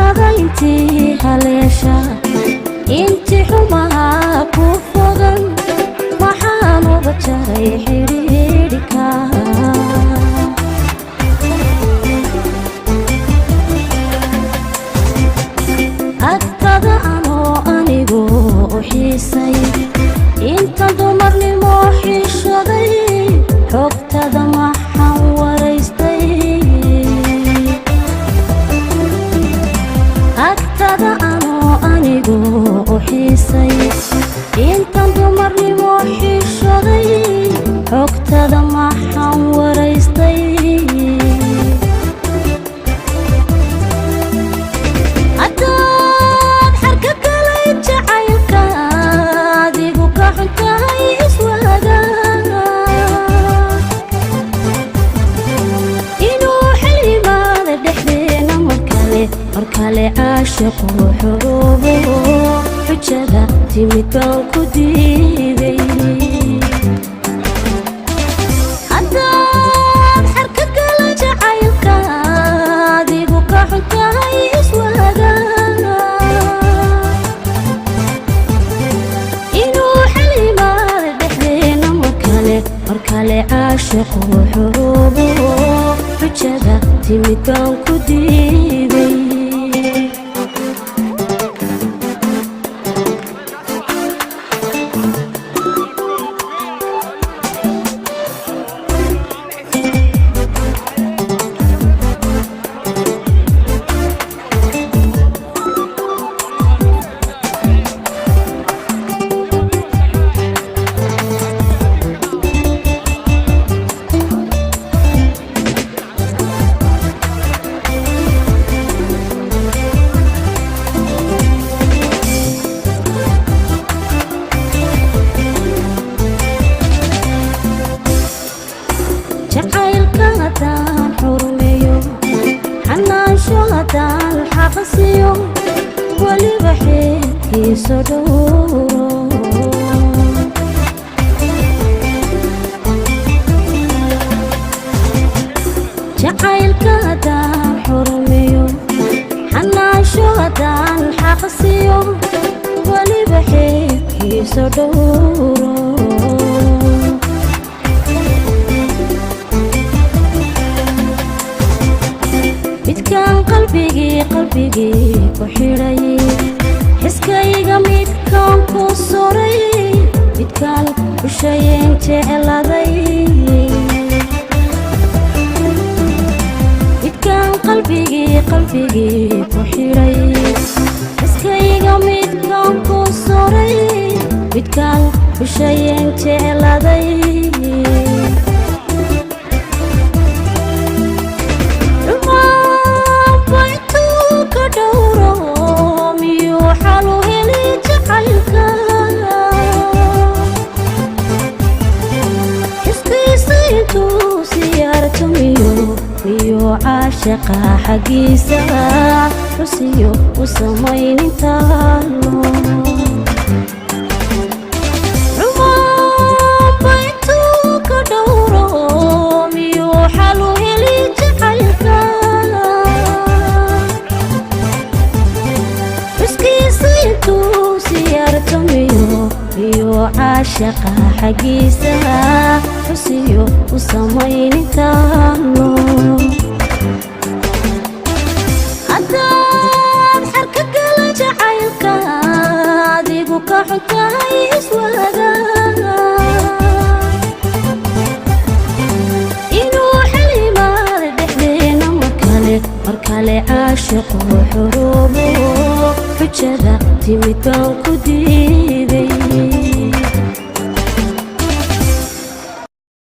Agtada intii haleesha, intii xumahaa ku fogan, maxaan uga jaray xidhiidhika? Agtada anoo anigu u xiisay, inta dumarnimo xishaday, xogtada maxaan waraystay? Agtada anoo anigu u xiisay, intan dumarnimo xishaday, xogtada maxaan waraystay? Haddaad xarka galay jacaylka, adigu ka xun tahay iswaaga, inuu xil yimaada dhexdeena markale, markale caashiqu xuruubo, xujada timid baan ku diiday. Haddaad xarka gala jacaylka, adigu ka xun tahay iswaaga, inuu xil yimaada dhexdeena markale, markale caashiqu xuruubo, xujada timid baan ku diiday. Jacaylka haddaan xurmeeyo, xanaansho haddaan xaqsiyo, weliba xeedkiiso dhowro, jacaylka haddaan xurmeeyo, xanaansho haddaan xaqsiyo, weliba xeedkiiso dhowro, midkaan qalbigii qalbigii ku xidhay, xiskayga midkaan ku suray, midkaan xushayeen jecladay, midkaan qalbigii qalbigii ku xidhay, xiskayga midkaan ku suray, midkaan xushayeen jecladay. Xumaanba intuu ka dhowro, miyuu xalu heli jacaylka? Xiskiisa intuu siyaarto, miyuu caashaqa xaggiisa xusiyo u samaynintaalo? Xumaanba intuu ka dhowro, miyuu xalu heli jacaylka? Xuskiisa intuu siyaarto, miyuu caashaqa xaggiisa xusiyo u samaynintaalo? Haddaad xarka gala jacaylka, adigu ka xun tahay iswaaga, inuu xil yimaada dhexdeena markale, markale caashiqu xuruubo, xujada timid baan ku diiday.